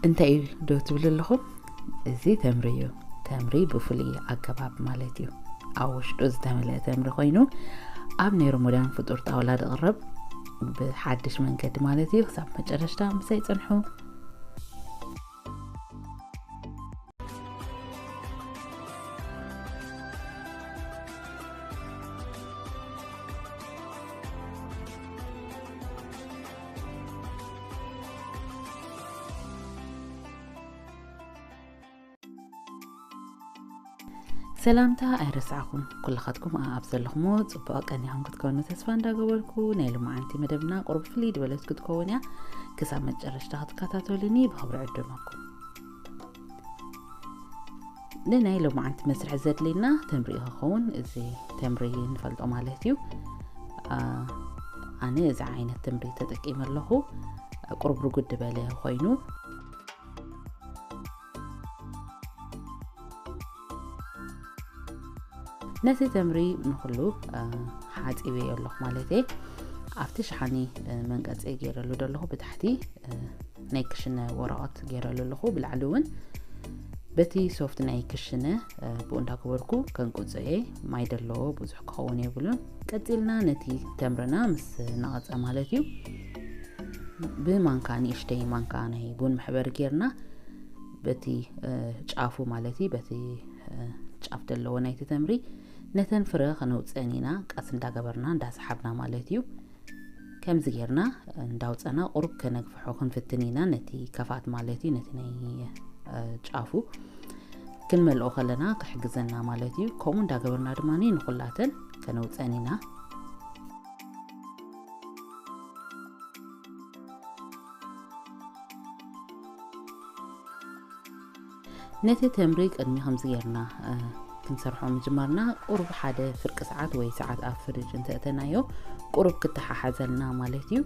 እንታይ እዩ ዶ ትብሉ ኣለኹም? እዚ ተምሪ እዩ። ተምሪ ብፍሉይ ኣገባብ ማለት እዩ። ኣብ ውሽጡ ዝተመልአ ተምሪ ኮይኑ ኣብ ናይ ሮሞዳን ፍጡር ጣውላ ዝቕረብ ብሓድሽ መንገዲ ማለት እዩ። ክሳብ መጨረሽታ ምሳይ ጽንሑ። ሰላምታ ኣይረሳዕኹም። ኩልኻትኩም ኣብ ዘለኹሞ ጽቡቕ ቀኒኹም ክትኮኑ ተስፋ እንዳገበርኩ፣ ናይ ሎማዓንቲ መደብና ቁሩብ ፍልይ ዝበለት ክትከውን እያ። ክሳብ መጨረሽታ ክትከታተሉኒ ብኽብሪ ዕድመኩም። ንናይ ሎማዓንቲ መስርሒ ዘድልየና ተምሪ እዩ ክኸውን። እዚ ተምሪ ንፈልጦ ማለት እዩ። ኣነ እዚ ዓይነት ተምሪ ተጠቂመ ኣለኹ። ቁሩብ ርጉድ ዝበለ ኮይኑ፣ ነቲ ተምሪ ንኹሉ ሓፂበዮ ኣለኹ ማለት እየ። ኣብቲ ሸሓኒ መንቀፂ ገይረሉ ዘለኹ ብታሕቲ ናይ ክሽነ ወረቐት ገይረሉ ኣለኹ። ብላዕሊ እውን በቲ ሶፍት ናይ ክሽነ ብኡ እንዳገበርኩ ከንቁፅኦ እየ። ማይ ደለዎ ብዙሕ ክኸውን የብሉን። ቀፂልና ነቲ ተምርና ምስ ነቐፀ ማለት እዩ፣ ብማንካ፣ ንእሽተይ ማንካ ናይ ቡን መሕበሪ ጌርና በቲ ጫፉ ማለት እዩ፣ በቲ ጫፍ ዘለዎ ናይቲ ተምሪ ነተን ፍረ ከነውፅአን ኢና። ቀስ እንዳገበርና እንዳሰሓብና ማለት እዩ። ከምዚ ጌርና እንዳውፀና ቁሩብ ከነግፍሖ ክንፍትን ኢና፣ ነቲ ከፋት ማለት እዩ፣ ነቲ ናይ ጫፉ ክንመልኦ ከለና ክሕግዘና ማለት እዩ። ከምኡ እንዳገበርና ድማ ንኹላተን ከነውፀን ኢና። ነቲ ተምሪ ቅድሚ ከምዚ ጌርና ክንሰርሖ ምጅማርና ቁሩብ ሓደ ፍርቂ ሰዓት ወይ ሰዓት ኣብ ፍሪጅ እንተእተናዮ ቁሩብ ክተሓሓዘልና ማለት እዩ።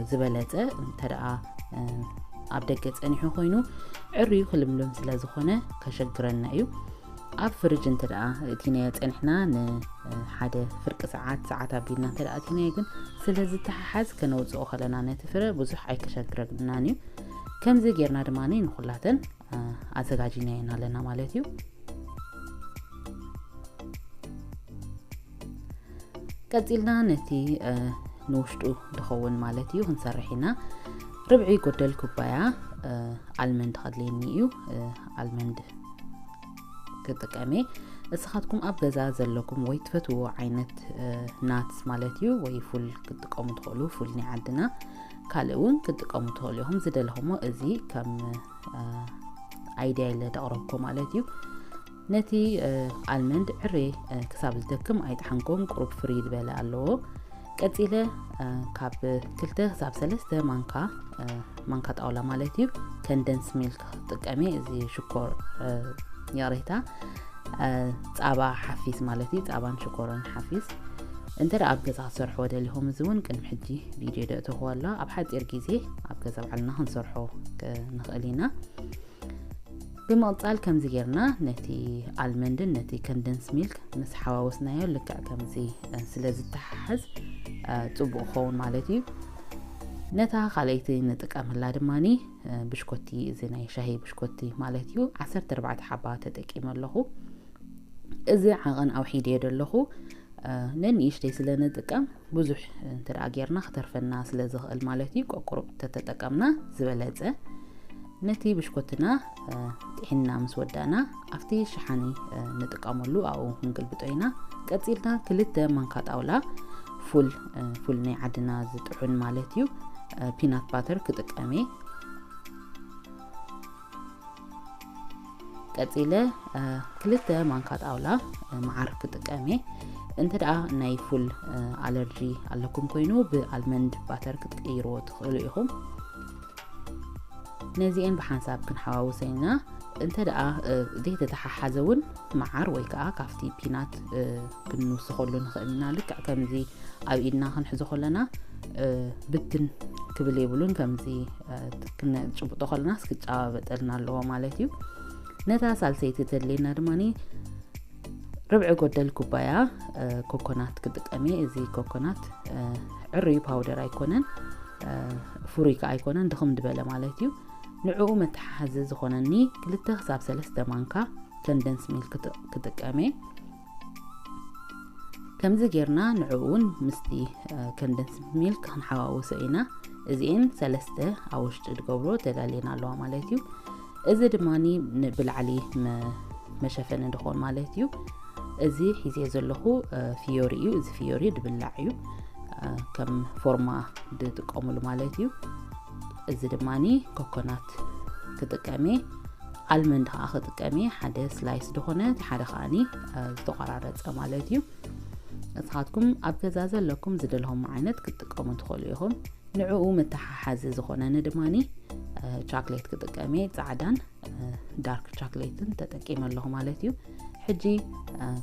ዝበለፀ እንተ ደኣ ኣብ ደገ ጸኒሑ ኮይኑ ዕርዩ ክልምልም ስለ ዝኾነ ከሸግረና እዩ። ኣብ ፍሪጅ እንተ ደኣ እቲናዮ ጸኒሕና ንሓደ ፍርቂ ሰዓት፣ ሰዓት ኣቢልና እንተ ደኣ እቲናዮ ግን ስለ ዝተሓሓዝ ከነውጽኦ ከለና ነቲ ፍረ ብዙሕ ኣይከሸግረናን እዩ። ከምዚ ጌርና ድማ ንኹላተን ኣዘጋጂናየን ኣለና ማለት እዩ። ቀጺልና ነቲ ንውሽጡ ዝኸውን ማለት እዩ ክንሰርሕ ኢና። ርብዒ ጎደል ኩባያ ኣልመንድ ከድልየኒ እዩ። ኣልመንድ ክጥቀም እየ። እስኻትኩም ኣብ ገዛ ዘለኩም ወይ ትፈትዎ ዓይነት ናትስ ማለት እዩ ወይ ፉል ክትጥቀሙ ትኽእሉ፣ ፉል ናይ ዓድና ካልእ እውን ክትጥቀሙ ትኽእሉ ኢኹም። ዝደለኹሞ እዚ ከም ኣይድያ ኢለ ደቕረብኮ ማለት እዩ። ነቲ ኣልመንድ ዕሬ ክሳብ ዝደክም ኣይጠሓንኮን፣ ቁሩብ ፍሪ ዝበለ ኣለዎ። ቀጺለ ካብ ክልተ ክሳብ ሰለስተ ማንካ ማንካ ጣውላ ማለት እዩ ከንደንስ ሚልክ ክጥቀም እየ። እዚ ሽኮር ይቕሬታ ጻባ ሓፊስ ማለት እዩ፣ ጻባን ሽኮርን ሓፊስ። እንተ ደኣ ኣብ ገዛ ክትሰርሕዎ ደሊኹም እዚ እውን ቅድሚ ሕጂ ቪድዮ ደእተኽዎ ኣሎ። ኣብ ሓጺር ግዜ ኣብ ገዛ ባዕልና ክንሰርሖ ንኽእል ኢና። ብምቕጻል ከምዚ ጌርና ነቲ ኣልመንድን ነቲ ከንደንስ ሚልክ ምስ ሓዋወስናዮ ልክዕ ከምዚ ስለ ዝተሓሓዝ ጽቡቕ ክኸውን ማለት እዩ። ነታ ካልኣይቲ ንጥቀመላ ድማኒ ብሽኮቲ፣ እዚ ናይ ሻሂ ብሽኮቲ ማለት እዩ፣ ዓሰርተ ኣርባዕተ ሓባ ተጠቂመ ኣለኹ። እዚ ዓቐን ኣውሒደዮ ደለኹ። ነንእሽተይ ስለ ንጥቀም ብዙሕ እንተ ደኣ ጌርና ክተርፈና ስለ ዝኽእል ማለት እዩ። ቆቁሩብ ተተጠቀምና ዝበለጸ። ነቲ ብሽኮትና ጢሒንና ምስ ወዳእና ኣብቲ ሸሓኒ ንጥቀመሉ ኣብኡ ክንግልብጦ ኢና። ቀጺልና ክልተ ማንካ ጣውላ ፉል፣ ፉል ናይ ዓድና ዝጥሑን ማለት እዩ፣ ፒናት ባተር ክጥቀም እየ። ቀጺለ ክልተ ማንካ ጣውላ መዓር ክጥቀም እየ። እንተ ደኣ ናይ ፉል ኣለርጂ ኣለኩም ኮይኑ ብኣልመንድ ባተር ክትቅይርዎ ትኽእሉ ኢኹም። ነዚኤን ብሓንሳብ ክንሓዋውሰ ኢና። እንተ ደኣ ዘይተተሓሓዘ እውን መዓር ወይ ከዓ ካብቲ ፒናት ክንውስኸሉ ንኽእል ኢና። ልክዕ ከምዚ ኣብ ኢድና ክንሕዞ ከለና ብትን ክብል የብሉን፣ ከምዚ ክንጭብጦ ከለናስ ክጨባበጠልና ኣለዎ ማለት እዩ። ነታ ሳልሰይቲ ተድልየና ድማ ርብዒ ጎደል ኩባያ ኮኮናት ክጥቀም እየ። እዚ ኮኮናት ዕሩይ ፓውደር ኣይኮነን፣ ፍሩይ ከኣ ኣይኮነን፣ ድኽም ዝበለ ማለት እዩ። ንዕኡ መተሓሓዚ ዝኾነኒ ክልተ ክሳብ ሰለስተ ማንካ condensed milk ክጥ- ክጥቀም እየ። ከምዚ ጌርና ንዕኡ እውን ምስቲ condensed milk ክንሓዋውሶ ኢና። እዚኤን ሰለስተ ኣብ ውሽጢ ዝገብሮ ተዳልየን ኣለዋ ማለት እዩ። እዚ ድማ ብላዕሊ መ- መሸፈኒ ድኾን ማለት እዩ። እዚ ሒዜ ዘለኹ ፍዮሪ እዩ። እዚ ፍዮሪ ድብላዕ እዩ፣ ከም ፎርማ ድጥቀሙሉ ማለት እዩ። እዚ ድማ ኮኮናት ክጥቀም እየ፣ ኣልመንድ ከዓ ክጥቀም እየ። ሓደ ስላይስ ድኾነ፣ እቲ ሓደ ከዓኒ ዝተቆራረፀ ማለት እዩ። ንስኻትኩም ኣብ ገዛ ዘለኩም ዝደለኹም ዓይነት ክትጥቀሙ ትኽእሉ ኢኹም። ንዕኡ መተሓሓዚ ዝኾነኒ ድማ ቻክሌት ክጥቀም እየ፣ ፃዕዳን ዳርክ ቻክሌትን ተጠቂመ ኣለኹ ማለት እዩ። ሕጂ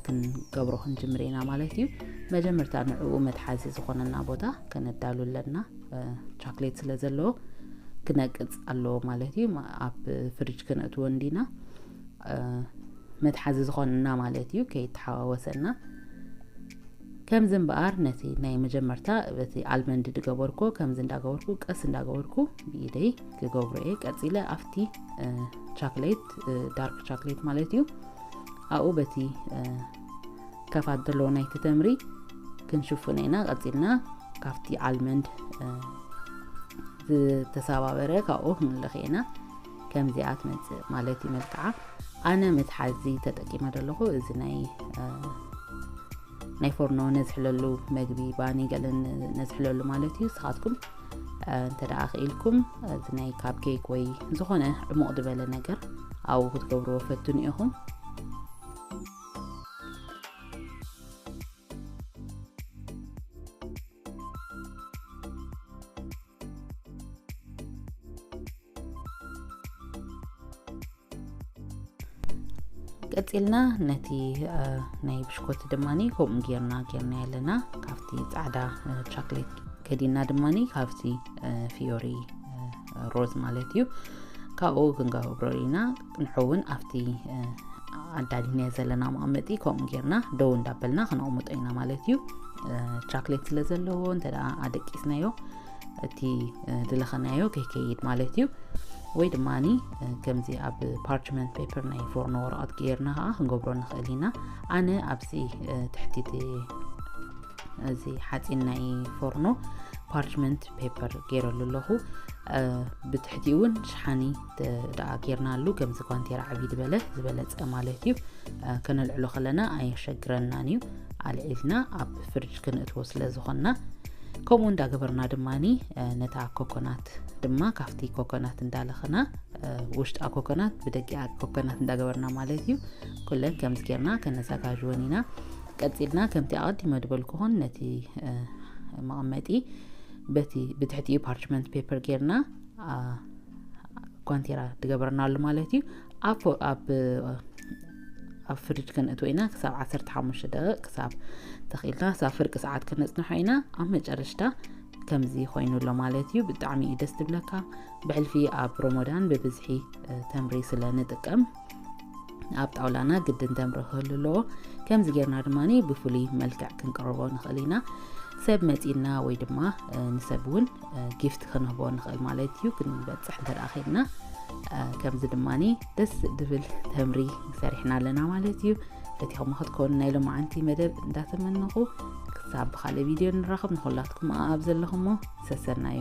ክንገብሮ ክንጅምር ኢና ማለት እዩ። መጀመርታ ንዕኡ መትሓዚ ዝኾነና ቦታ ከነዳሉ ኣለና። ቻክሌት ስለ ዘለዎ ክነቅፅ ኣለዎ ማለት እዩ። ኣብ ፍሪጅ ክነእትዎ እንዲና መትሓዚ ዝኾነና ማለት እዩ፣ ከይተሓዋወሰና። ከምዚ እምበኣር ነቲ ናይ መጀመርታ በቲ ኣልመንድ ድገበርኮ ከምዚ እንዳገበርኩ ቀስ እንዳገበርኩ ብኢደይ ክገብሮ እየ። ቀፂለ ኣብቲ ቻክሌት፣ ዳርክ ቻክሌት ማለት እዩ፣ ኣብኡ በቲ ከፋት ዘለዎ ናይቲ ተምሪ ክንሽፍኖ ኢና። ቀፂልና ካብቲ ኣልመንድ ዝተሰባበረ ካብኡ ክንልኽ ኢና። ከምዚኣ ትመፅእ ማለት እዩ መልክዓ። ኣነ መትሓዚ ተጠቂመ ዘለኹ እዚ ናይ ናይ ፎርኖ ነዝሕለሉ መግቢ ባኒ ገለን ነዝሕለሉ ማለት እዩ። ንስኻትኩም እንተ ደኣ ክኢልኩም እዚ ናይ ካፕ ኬክ ወይ ዝኾነ ዕሙቕ ዝበለ ነገር ኣብኡ ክትገብርዎ ፈትኑ ኢኹም። ቀፂልና ነቲ ናይ ብሽኮቲ ድማ ከምኡ ጌርና ጌርና ኣለና። ካብቲ ፃዕዳ ቻክሌት ከዲና ድማ ካብቲ ፍዮሪ ሮዝ ማለት እዩ፣ ካብኡ ክንገብሮ ኢና። ንሕውን ኣብቲ ኣዳሊና ዘለና መቐመጢ ከምኡ ጌርና ደው እንዳበልና ክነቕምጦ ኢና ማለት እዩ። ቻክሌት ስለ ዘለዎ እንተ ኣደቂስናዮ እቲ ዝለኸናዮ ከይከይድ ማለት እዩ። ወይ ድማ ከምዚ ኣብ ፓርችመንት ፔፐር ናይ ፎርኖ ወረቐት ጌርና ከዓ ክንገብሮ ንኽእል ኢና። ኣነ ኣብዚ ትሕቲ እዚ ሓፂን ናይ ፎርኖ ፓርችመንት ፔፐር ገይረሉ ኣለኹ። ብትሕቲኡ እውን ሽሓኒ ደኣ ጌርናሉ፣ ከምዚ ጓንቴራ ዓብይ ዝበለ ዝበለፀ ማለት እዩ። ከነልዕሎ ከለና ኣየሸግረናን እዩ፣ ኣልዒልና ኣብ ፍርጅ ክንእትዎ ስለ ዝኾንና። ከምኡ እንዳገበርና ድማ ነታ ኮኮናት ድማ ካብቲ ኮኮናት እንዳለኽና፣ ውሽጣ ኮኮናት ብደቂኣ ኮኮናት እንዳገበርና ማለት እዩ። ኩለን ከምዚ ጌርና ከነዘጋጅወን ኢና። ቀፂልና ከምቲ ኣቐዲመ ዝበልኩኹን ነቲ መቐመጢ በቲ ብትሕቲኡ ፓርችመንት ፔፐር ጌርና ኳንቴራ ትገበርናሉ ማለት እዩ። ኣብ ኣብ ፍሪጅ ከነእትዎ ኢና ክሳብ ዓሰርተ ሓሙሽተ ደቂቕ፣ ክሳብ ተኽኢልና ክሳብ ፍርቂ ሰዓት ከነፅንሖ ኢና። ኣብ መጨረሽታ ከምዚ ኮይኑ ኣሎ ማለት እዩ። ብጣዕሚ እዩ ደስ ትብለካ። ብሕልፊ ኣብ ሮሞዳን ብብዝሒ ተምሪ ስለ ንጥቀም ኣብ ጣውላና ግድን ተምሪ ክህሉ ኣለዎ። ከምዚ ጌርና ድማ ብፍሉይ መልክዕ ክንቅርቦ ንኽእል ኢና። ሰብ መፂና ወይ ድማ ንሰብ እውን ጊፍት ክንህቦ ንኽእል ማለት እዩ። ክንበፅሕ እንተ ደኣ ኸይድና ከምዚ ድማ ደስ ዝብል ተምሪ ሰሪሕና ኣለና ማለት እዩ። ፈቲኹም ክትኮኑ ናይ ሎማዓንቲ መደብ እንዳተመነኹ ክሳብ ብኻልእ ቪድዮ ንራኸብ ንኹላትኩም ኣብ ዘለኹሞ ሰሰናዩ።